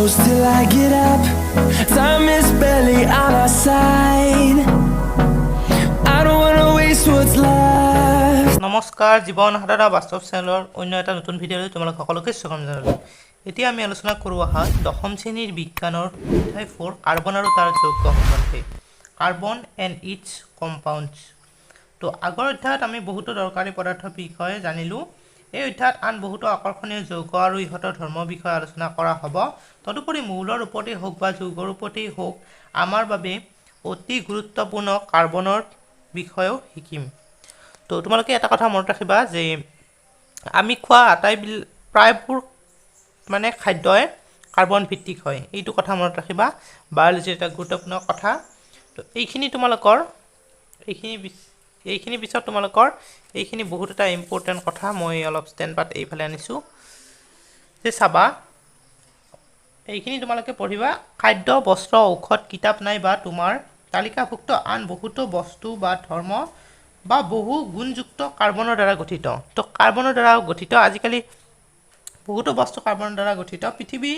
Close till I get up. Time is barely on our side. I don't wanna waste what's left. নমস্কাৰ, জীৱন সাধনা বাস্তৱ চেনেলৰ অন্য এটা নতুন ভিডিঅ'লৈ তোমালোক সকলোকে স্বাগতম জনালোঁ। এতিয়া আমি আলোচনা কৰোঁ আহা দশম শ্ৰেণীৰ বিজ্ঞানৰ অধ্যায় 4, কাৰ্বন আৰু তাৰ যৌগ সম্বন্ধে, কাৰ্বন এণ্ড it's compounds. তো আগৰ অধ্যায়ত আমি বহুতো দৰকাৰী পদাৰ্থৰ বিষয়ে জানিলোঁ। এই অধ্যায়ত আন বহুতো আকৰ্ষণীয় যৌগ আৰু ইহঁতৰ ধৰ্মৰ বিষয়ে আলোচনা কৰা হ'ব। তদুপৰি মৌলৰ ৰূপতেই হওক বা যৌগৰ ৰূপতেই হওক, আমাৰ বাবে অতি গুৰুত্বপূৰ্ণ কাৰ্বনৰ বিষয়েও শিকিম। তো তোমালোকে এটা কথা মনত ৰাখিবা যে আমি খোৱা প্ৰায়বোৰ মানে খাদ্যই কাৰ্বন ভিত্তিক হয়। এইটো কথা মনত ৰাখিবা, বায়'লজিৰ এটা গুৰুত্বপূৰ্ণ কথা। তো এইখিনি তোমালোকৰ এইখিনি পিছত তোমালোকৰ এইখিনি বহুত এটা ইম্পৰ্টেণ্ট কথা। মই অলপ ষ্টেণ্ড পাত এইফালে আনিছোঁ যে চাবা, এইখিনি তোমালোকে পঢ়িবা। খাদ্য, বস্ত্ৰ, ঔষধ, কিতাপ নাইবা তোমাৰ তালিকাভুক্ত আন বহুতো বস্তু বা ধৰ্ম বা বহু গুণযুক্ত কাৰ্বনৰ দ্বাৰা গঠিত। তো কাৰ্বনৰ দ্বাৰা গঠিত, আজিকালি বহুতো বস্তু কাৰ্বনৰ দ্বাৰা গঠিত। পৃথিৱী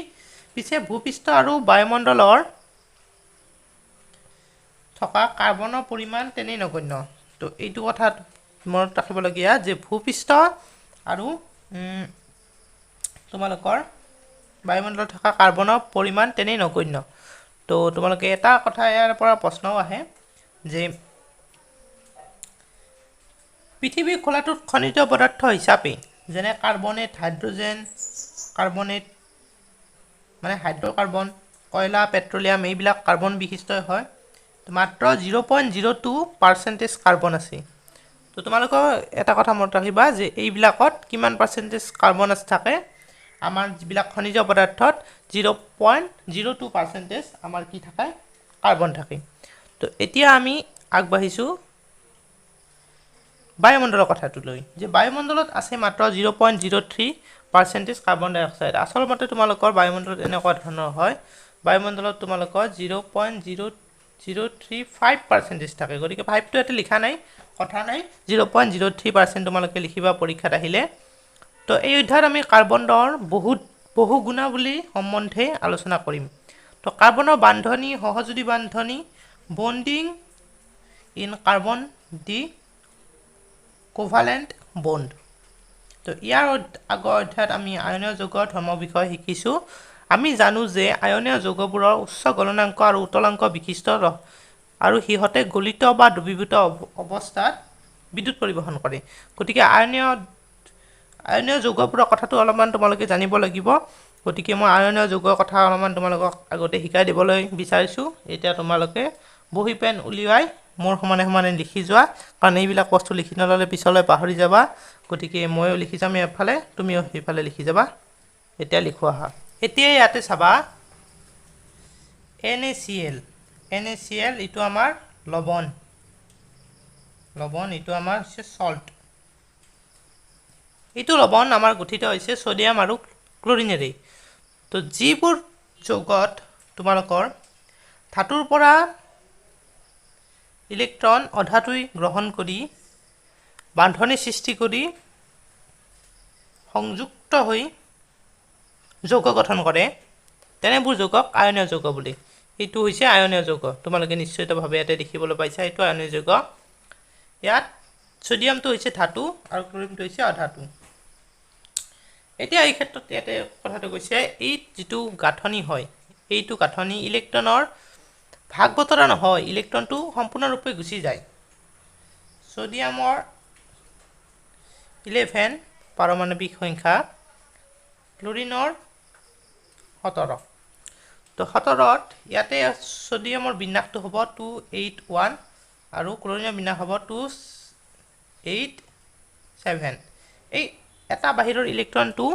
পিছে ভূপৃষ্ঠ আৰু বায়ুমণ্ডলৰ থকা কাৰ্বনৰ পৰিমাণ তেনেই নগণ্য। তো এইটো কথা মনত ৰাখিবলগীয়া যে ভূপৃষ্ঠ আৰু তোমালোকৰ বায়ুমণ্ডলত থকা কাৰ্বনৰ পৰিমাণ তেনেই নগণ্য। তো তোমালোকে এটা কথা, ইয়াৰ পৰা প্ৰশ্নও আহে যে পৃথিৱীৰ খোলাটোত খনিজ পদাৰ্থ হিচাপে যেনে কাৰ্বনেট, হাইড্ৰজেন কাৰ্বনেট মানে হাইড্ৰকাৰ্বন, কয়লা, পেট্ৰলিয়াম, এইবিলাক কাৰ্বন বিশিষ্টই হয়। মাত্ৰ 0.02% কাৰ্বন আছে। তো তোমালোকৰ এটা কথা মনত ৰাখিবা যে এইবিলাকত কিমান পাৰ্চেণ্টেজ কাৰ্বন আছে থাকে। আমাৰ যিবিলাক খনিজ পদাৰ্থত 0.02% আমাৰ কি থাকে? কাৰ্বন থাকে। তো এতিয়া আমি আগবাঢ়িছোঁ বায়ুমণ্ডলৰ কথাটো লৈ যে বায়ুমণ্ডলত আছে মাত্ৰ 0.03% কাৰ্বন ডাই অক্সাইড। আচলমতে তোমালোকৰ বায়ুমণ্ডলত এনেকুৱা ধৰণৰ হয়, বায়ুমণ্ডলত তোমালোকৰ 0.0035% থাকে। গতিকে ফাইভটো ইয়াতে লিখা নাই, কথা নাই, 0.03% তোমালোকে লিখিবা পৰীক্ষাত আহিলে। তো এই অধ্যায়ত আমি কাৰ্বনৰ বহুত বহু গুণাৱলী সম্বন্ধে আলোচনা কৰিম। তো কাৰ্বনৰ বান্ধনি, সহযোগী bandhani, bonding in carbon, the covalent bond। তো ইয়াৰ আগৰ অধ্যায়ত আমি আয়নীয় যৌগৰ ধৰ্মৰ বিষয়ে শিকিছোঁ। আমি জানো যে আয়নীয় যৌগবোৰৰ উচ্চ গলনাংক আৰু উতলাংক বিশিষ্ট আৰু সিহঁতে গলিত বা দ্ৰৱীভূত অৱস্থাত বিদ্যুৎ পৰিবহণ কৰে। গতিকে আয়নীয় যৌগবোৰৰ কথাটো অলপমান তোমালোকে জানিব লাগিব। গতিকে মই আয়নীয় যৌগৰ কথা অলপমান তোমালোকক আগতে শিকাই দিবলৈ বিচাৰিছোঁ। এতিয়া তোমালোকে বহী পেন উলিয়াই মোৰ সমানে সমানে লিখি যোৱা, কাৰণ এইবিলাক বস্তু লিখি নল'লে পিছলৈ পাহৰি যাবা। গতিকে ময়ো লিখি যাম এফালে, তুমিও সেইফালে লিখি যাবা। এতিয়া লিখো আহা। এতিয়া ইয়াতে চাবা, NaCl, NaCl, এইটো আমাৰ লৱণ, লৱণ, এইটো আমাৰ হৈছে চল্ট। এইটো লৱণ আমাৰ গঠিত হৈছে ছ'ডিয়াম আৰু ক্লৰিনেৰে। তো যিবোৰ যৌগত তোমালোকৰ ধাতুৰ পৰা ইলেক্ট্ৰন অধাতুই গ্ৰহণ কৰি বান্ধনি সৃষ্টি কৰি সংযুক্ত হৈ যৌগ গঠন কৰে, তেনেবোৰ যৌগক আয়নীয় যৌগ বুলি। এইটো হৈছে আয়নীয় যৌগ। তোমালোকে নিশ্চিতভাৱে ইয়াতে দেখিবলৈ পাইছা, এইটো আয়নীয় যৌগ। ইয়াত ছ'ডিয়ামটো হৈছে ধাতু আৰু ক্লৰিনটো হৈছে অধাতু। এতিয়া এই ক্ষেত্ৰত ইয়াতে কথাটো কৈছে, এই যিটো গাঁথনি হয়, এইটো গাঁথনি ইলেক্ট্ৰনৰ ভাগ বতৰা নহয়, ইলেক্ট্ৰনটো সম্পূৰ্ণৰূপে গুচি যায়। ছ'ডিয়ামৰ 11 পাৰমাণৱিক সংখ্যা, ক্লৰিনৰ 17। তো 17ত ইয়াতে ছ'ডিয়ামৰ বিন্যাসটো হ'ব 2 8 1 আৰু ক্লৰিনৰ বিন্যাস হ'ব 2 8 7। এই এটা বাহিৰৰ ইলেক্ট্ৰনটো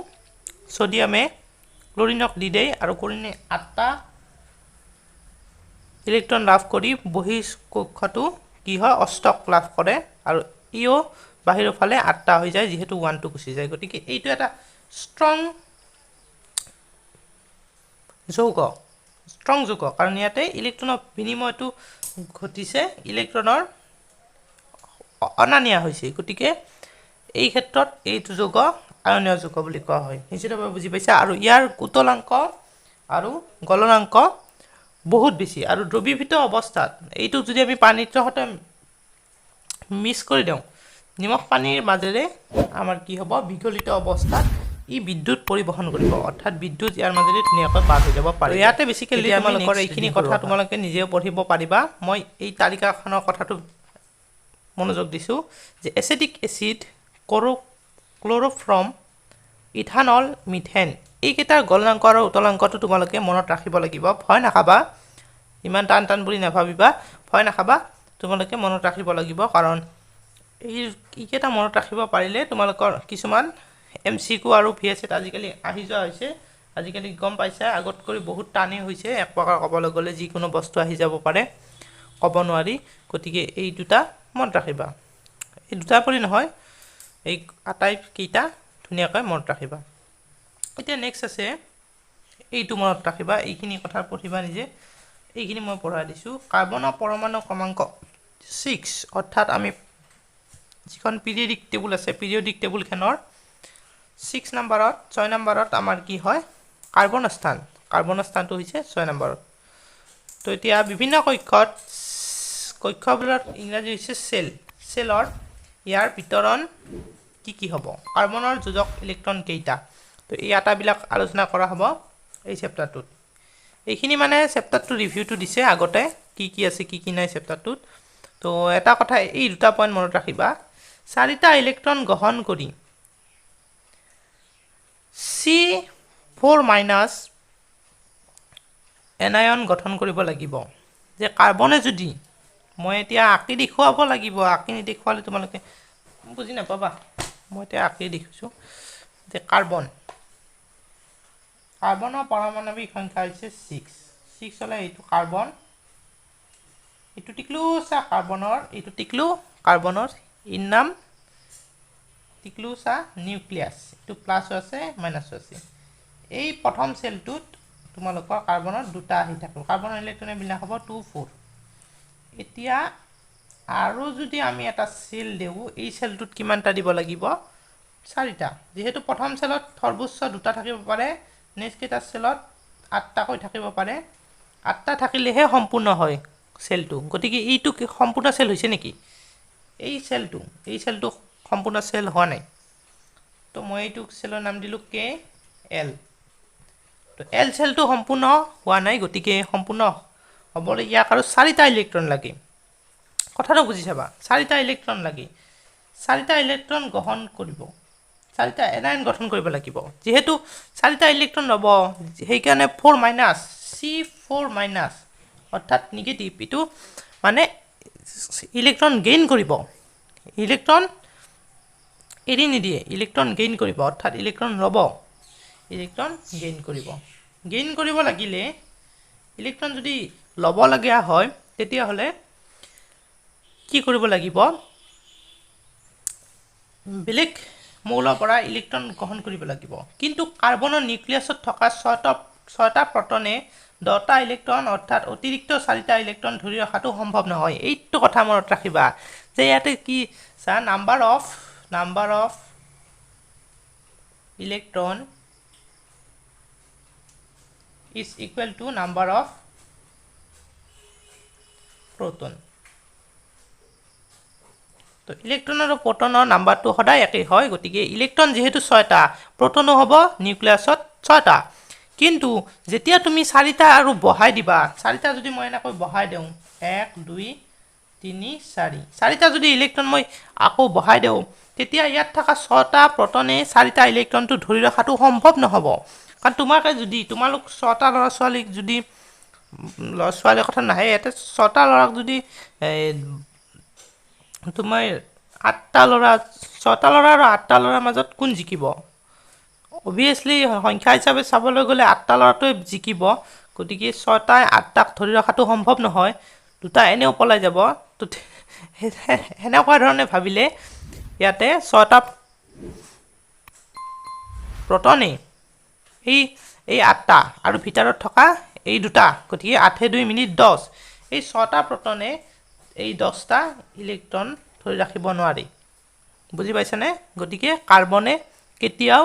ছ'ডিয়ামে ক্লৰিনক দি দিয়ে আৰু ক্লৰিনে 8টা ইলেক্ট্ৰন লাভ কৰি বহিঃকক্ষটো কি হয়, অষ্টক লাভ কৰে আৰু ইও বাহিৰৰ ফালে 8টা হৈ যায়, যিহেতু ওৱানটো গুচি যায়। গতিকে এইটো এটা ষ্ট্ৰং যৌগ, ষ্ট্ৰং যৌগ, কাৰণ ইয়াতে ইলেক্ট্ৰনৰ বিনিময়টো ঘটিছে, ইলেক্ট্ৰনৰ অনা নিয়া হৈছে। গতিকে এই ক্ষেত্ৰত এইটো যৌগ আয়নীয় যৌগ বুলি কোৱা হয়। নিশ্চিতভাৱে বুজি পাইছা। আৰু ইয়াৰ উতলাংক আৰু গলনাংক বহুত বেছি। আৰু দ্ৰৱীভূত অৱস্থাত এইটো যদি আমি পানীৰ সৈতে মিক্স কৰি দিওঁ, নিমখ পানীৰ মাজেৰে আমাৰ কি হ'ব? বিগলিত অৱস্থাত ই বিদ্যুৎ পৰিবহণ কৰিব, অৰ্থাৎ বিদ্যুৎ ইয়াৰ মাজেৰে ধুনীয়াকৈ পাৰ হৈ যাব পাৰে। ইয়াতে বেছিকেলি তোমালোকৰ এইখিনি কথা তোমালোকে নিজেও পঢ়িব পাৰিবা। মই এই তালিকাখনৰ কথাটো মনোযোগ দিছোঁ যে acetic acid, chloroform, ethanol, methane, এইকেইটাৰ গলনাংক আৰু উতলাংকটো তোমালোকে মনত ৰাখিব লাগিব। ভয় নাখাবা, ইমান টান টান বুলি নাভাবিবা, ভয় নাখাবা, তোমালোকে মনত ৰাখিব লাগিব। কাৰণ এইকেইটা মনত ৰাখিব পাৰিলে তোমালোকৰ কিছুমান এমচিকিউ আৰু ভিএছএত আজিকালি আহি যোৱা হৈছে। আজিকালি গম পাইছা, আগতকৈ বহুত টানেই হৈছে। এক প্ৰকাৰ ক'বলৈ গ'লে যিকোনো বস্তু আহি যাব পাৰে, ক'ব নোৱাৰি। গতিকে এই দুটা মনত ৰাখিবা, এই দুটা বুলি নহয়, এই আটাইকেইটা ধুনীয়াকৈ মনত ৰাখিবা। এতিয়া নেক্সট আছে, এইটো মনত ৰাখিবা, এইখিনি কথা পঢ়িবা নিজে, এইখিনি মই পঢ়াই দিছোঁ। কাৰ্বনৰ পৰমাণু ক্ৰমাংক 6, অৰ্থাৎ আমি যিখন পিৰিয়ডিক টেবুল আছে, পিৰিয়ডিক টেবুলখনৰ 6 নাম্বাৰত, 6 নাম্বাৰত আমাৰ কি হয়? কাৰ্বনৰ স্থান। কাৰ্বনৰ স্থানটো হৈছে 6 নম্বৰত। তো এতিয়া বিভিন্ন কক্ষত, কক্ষবোৰৰ ইংৰাজী হৈছে চেল, চেলৰ ইয়াৰ বিতৰণ কি কি হ'ব, কাৰ্বনৰ যোজক ইলেক্ট্ৰন কেইটা, তো এই আটাবিলাক আলোচনা কৰা হ'ব এই চেপ্টাৰটোত। এইখিনি মানে চেপ্টাৰটো ৰিভিউটো দিছে আগতে, কি কি আছে কি কি নাই চেপ্টাৰটোত। তো এটা কথা, এই দুটা পইণ্ট মনত ৰাখিবা। চাৰিটা ইলেক্ট্ৰন গ্ৰহণ কৰি C4- anion গঠন কৰিব লাগিব। যে কাৰ্বনে যদি, মই এতিয়া আঁকি দেখুৱাব লাগিব, আঁকি নেদেখুৱালে তোমালোকে বুজি নাপাবা। মই এতিয়া আঁকি দেখিছোঁ যে কাৰ্বনৰ পাৰমাণৱিক সংখ্যা হৈছে 6। 6 হ'লে এইটো কাৰ্বন, এইটো টিকলু চা কাৰ্বনৰ, এইটো টিকলু কাৰ্বনৰ, ইৰ নাম টিকলু চা নিউক্লিয়াছ। এইটো প্লাছো আছে, মাইনাছো আছে। এই প্ৰথম চেলটোত তোমালোকৰ কাৰ্বনৰ দুটা আহি থাকিব, কাৰ্বনৰ ইলেক্ট্ৰনৰ বিন্যাস হ'ব 2 4। এতিয়া আৰু যদি আমি এটা চেল দিওঁ, এই চেলটোত কিমানটা দিব লাগিব? চাৰিটা। যিহেতু প্ৰথম চেলত সৰ্বোচ্চ দুটা থাকিব পাৰে, নেক্সট কেইটা চেলত আঠটাকৈ থাকিব পাৰে। আঠটা থাকিলেহে সম্পূৰ্ণ হয় চেলটো। গতিকে এইটো সম্পূৰ্ণ চেল হৈছে নেকি? এই চেলটো সম্পূৰ্ণ চেল হোৱা নাই। তো মই এইটো চেলৰ নাম দিলোঁ কে এল। তো এল চেলটো সম্পূৰ্ণ হোৱা নাই, গতিকে সম্পূৰ্ণ হ'বলৈ ইয়াক আৰু চাৰিটা ইলেক্ট্ৰন লাগে। কথাটো বুজি চাবা, চাৰিটা ইলেক্ট্ৰন লাগে, চাৰিটা ইলেক্ট্ৰন গ্ৰহণ কৰিব, চাৰিটা এনায়ন গঠন কৰিব লাগিব। যিহেতু চাৰিটা ইলেক্ট্ৰন ল'ব, সেইকাৰণে 4-, C4-, অৰ্থাৎ নিগেটিভ, এইটো মানে ইলেক্ট্ৰন গেইন কৰিব, ইলেক্ট্ৰন এৰি নিদিয়ে, ইলেক্ট্ৰন গেইন কৰিব, অৰ্থাৎ ইলেক্ট্ৰন ল'ব, ইলেক্ট্ৰন গেইন কৰিব। গেইন কৰিব লাগিলে, ইলেক্ট্ৰন যদি ল'বলগীয়া হয়, তেতিয়াহ'লে কি কৰিব লাগিব? বেলেগ মৌলৰ পৰা ইলেক্ট্ৰন গ্ৰহণ কৰিব লাগিব। কিন্তু কাৰ্বনৰ নিউক্লিয়াছত থকা ছয়টা প্ৰটনে 10টা ইলেক্ট্ৰন, অৰ্থাৎ অতিৰিক্ত চাৰিটা ইলেক্ট্ৰন ধৰি ৰখাটো সম্ভৱ নহয়। এইটো কথা মনত ৰাখিবা যে ইয়াতে কি চা, number of electron is equal to number of proton। তো ইলেক্ট্ৰন আৰু প্ৰটনৰ নাম্বাৰটো সদায় একেই হয়। গতিকে ইলেক্ট্ৰন যিহেতু ছয়টা, প্ৰটনো হ'ব নিউক্লিয়াছত ছয়টা। কিন্তু যেতিয়া তুমি চাৰিটা আৰু বঢ়াই দিবা, চাৰিটা যদি মই এনেকৈ বঢ়াই দিওঁ, এক, দুই, তিনি, চাৰি, চাৰিটা যদি ইলেক্ট্ৰন মই আকৌ বঢ়াই দিওঁ, তেতিয়া ইয়াত থকা ছটা প্ৰটনে চাৰিটা ইলেক্ট্ৰনটো ধৰি ৰখাটো সম্ভৱ নহ'ব। কাৰণ তোমাকে যদি, তোমালোক ছটা ল'ৰা ছোৱালীক যদি, ল'ৰা ছোৱালীৰ কথা নাহে ইয়াতে, ছটা ল'ৰাক যদি তোমাৰ আঠটা ল'ৰা, ছটা ল'ৰা আৰু আঠটা ল'ৰাৰ মাজত কোন জিকিব? অভিয়াছলি সংখ্যা হিচাপে চাবলৈ গ'লে আঠটা ল'ৰাটোৱে জিকিব। গতিকে ছটাই আঠটাক ধৰি ৰখাটো সম্ভৱ নহয়, দুটা এনেও পলাই যাব। তো সেনেকুৱা ধৰণে ভাবিলে ইয়াতে ছটা প্ৰটনেই এই আঠটা আৰু ভিতৰত থকা এই দুটা, গতিকে আঠে দুই মিলি 10, এই ছটা প্ৰটনে এই 10টা ইলেক্ট্ৰন ধৰি ৰাখিব নোৱাৰি। বুজি পাইছেনে? গতিকে কাৰ্বনে কেতিয়াও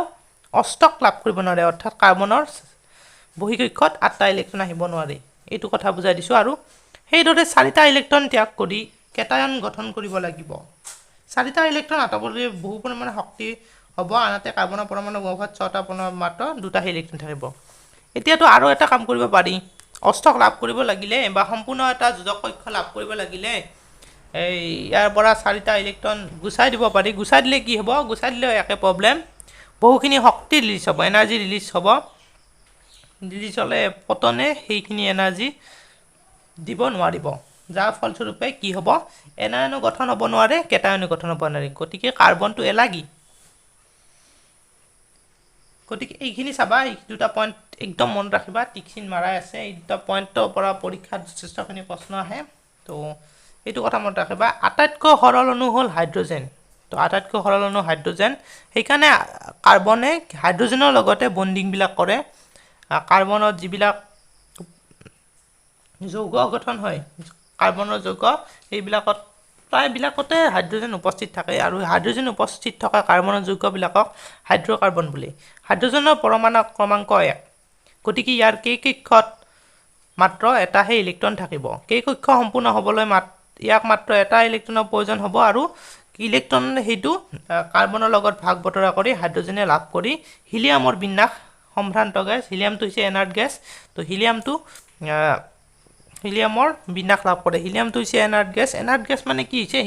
অষ্টক লাভ কৰিব নোৱাৰে, অৰ্থাৎ কাৰ্বনৰ বহিকক্ষত 8টা ইলেক্ট্ৰন আহিব নোৱাৰে, এইটো কথা বুজাই দিছোঁ। আৰু সেইদৰে 4টা ইলেক্ট্ৰন ত্যাগ কৰি কেটায়ন গঠন কৰিব লাগিব। 4টা ইলেক্ট্ৰন আঁতৰাবলৈ বহু পৰিমাণে শক্তি হ'ব, আনহাতে কাৰ্বনৰ পৰমাণু গৰ্ভত 6টা মাত্ৰ 2টাহে ইলেক্ট্ৰন থাকিব। এতিয়াতো আৰু এটা কাম কৰিব পাৰি, অষ্টক লাভ কৰিব লাগিলে বা সম্পূৰ্ণ এটা যোজক কক্ষ লাভ কৰিব লাগিলে এই ইয়াৰ পৰা 4টা ইলেক্ট্ৰন গুচাই দিব পাৰি। গুচাই দিলে কি হ'ব? গুচাই দিলেও একে প্ৰব্লেম, বহুখিনি শক্তি ৰিলিজ হ'ব, এনাৰ্জি ৰিলিজ হ'ব। ৰিলিজ হ'লে প্ৰটনে সেইখিনি এনাৰ্জি দিব নোৱাৰিব, যাৰ ফলস্বৰূপে কি হ'ব? এনায়নো গঠন হ'ব নোৱাৰে, কেটায়নো গঠন হ'ব নোৱাৰে। গতিকে কাৰ্বনটো এলাগী। গতিকে এইখিনি চাবা, এই দুটা পইণ্ট একদম মনত ৰাখিবা, টিক চিন মাৰাই আছে। এই দুটা পইণ্টৰ পৰা পৰীক্ষাত যথেষ্টখিনি প্ৰশ্ন আহে, তো এইটো কথা মনত ৰাখিবা। আটাইতকৈ সৰল অণু হ'ল হাইড্ৰজেন। তো আটাইতকৈ সৰল অণু হাইড্ৰজেন, সেইকাৰণে কাৰ্বনে হাইড্ৰজেনৰ লগতে বণ্ডিংবিলাক কৰে। কাৰ্বনত যিবিলাক যৌগ গঠন হয়, কাৰ্বনৰ যৌগ, সেইবিলাকত প্ৰায়বিলাকতে হাইড্ৰজেন উপস্থিত থাকে। আৰু হাইড্ৰজেন উপস্থিত থকা কাৰ্বনৰ যৌগবিলাকক হাইড্ৰকাৰ্বন বোলে। হাইড্ৰজেনৰ পৰমাণু ক্ৰমাংক 1, গতিকে ইয়াৰ কেই কক্ষত মাত্ৰ এটাহে ইলেক্ট্ৰন থাকিব। কেই কক্ষ সম্পূৰ্ণ হ'বলৈ ইয়াক মাত্ৰ এটা ইলেক্ট্ৰনৰ প্ৰয়োজন হ'ব, আৰু ইলেক্ট্ৰন সেইটো কাৰ্বনৰ লগত ভাগ বতৰা কৰি হাইড্ৰজেনে লাভ কৰি হিলিয়ামৰ বিন্যাস সম্ভ্ৰান্ত গেছ, হিলিয়ামটো হৈছে এনাৰ্ট গেছ, তো হিলিয়ামৰ বিন্যাস লাভ কৰে। হিলিয়ামটো হৈছে এনাৰ্ট গেছ। এনাৰ্ট গেছ মানে কি হৈছে?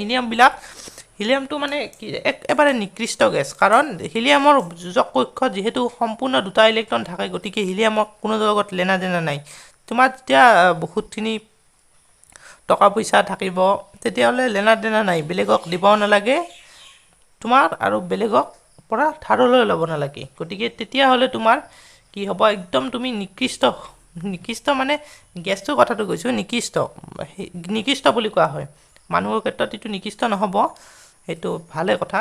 হিলিয়ামটো মানে কি একেবাৰে নিকৃষ্ট গেছ, কাৰণ হিলিয়ামৰ যোজক কক্ষত যিহেতু সম্পূৰ্ণ 2টা ইলেক্ট্ৰন থাকে, গতিকে হিলিয়ামক কোনো লগত লেনা দেনা নাই। তোমাৰ যেতিয়া বহুতখিনি টকা পইচা থাকিব তেতিয়াহ'লে লেনা দেনা নাই, বেলেগক দিবও নালাগে তোমাৰ, আৰু বেলেগক পৰা ধাৰলৈ ল'ব নালাগে। গতিকে তেতিয়াহ'লে তোমাৰ কি হ'ব? একদম তুমি নিকৃষ্ট, নিকৃষ্ট মানে গেছটোৰ কথাটো কৈছোঁ, নিকৃষ্ট, নিকৃষ্ট বুলি কোৱা হয়। মানুহৰ ক্ষেত্ৰত এইটো নিকৃষ্ট নহ'ব, সেইটো ভালে কথা,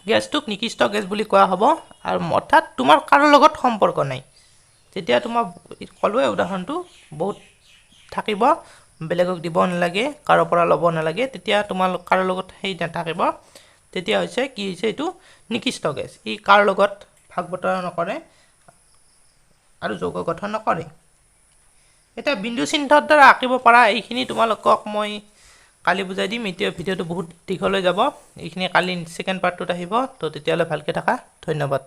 গেছটোক নিকৃষ্ট গেছ বুলি কোৱা হ'ব। আৰু অৰ্থাৎ তোমাৰ কাৰো লগত সম্পৰ্ক নাই। তেতিয়া তোমাৰ ক'লোৱে উদাহৰণটো বহুত থাকিব, বেলেগক দিব নালাগে, কাৰো পৰা ল'ব নালাগে, তেতিয়া তোমাৰ কাৰো লগত সেই নাথাকিব। তেতিয়া হৈছে কি হৈছে? এইটো নিকৃষ্ট গেছ, ই কাৰো লগত ভাগ বতৰা নকৰে আৰু যৌগ গঠন নকৰে। এতিয়া বিন্দু চিহ্নৰ দ্বাৰা আঁকিব পৰা এইখিনি তোমালোকক মই কালি বুজাই দিম। এতিয়া ভিডিঅ'টো বহুত দীঘল হৈ যাব, এইখিনি কালি ছেকেণ্ড পাৰ্টটোত আহিব। তো তেতিয়াহ'লে ভালকৈ থাকা, ধন্যবাদ।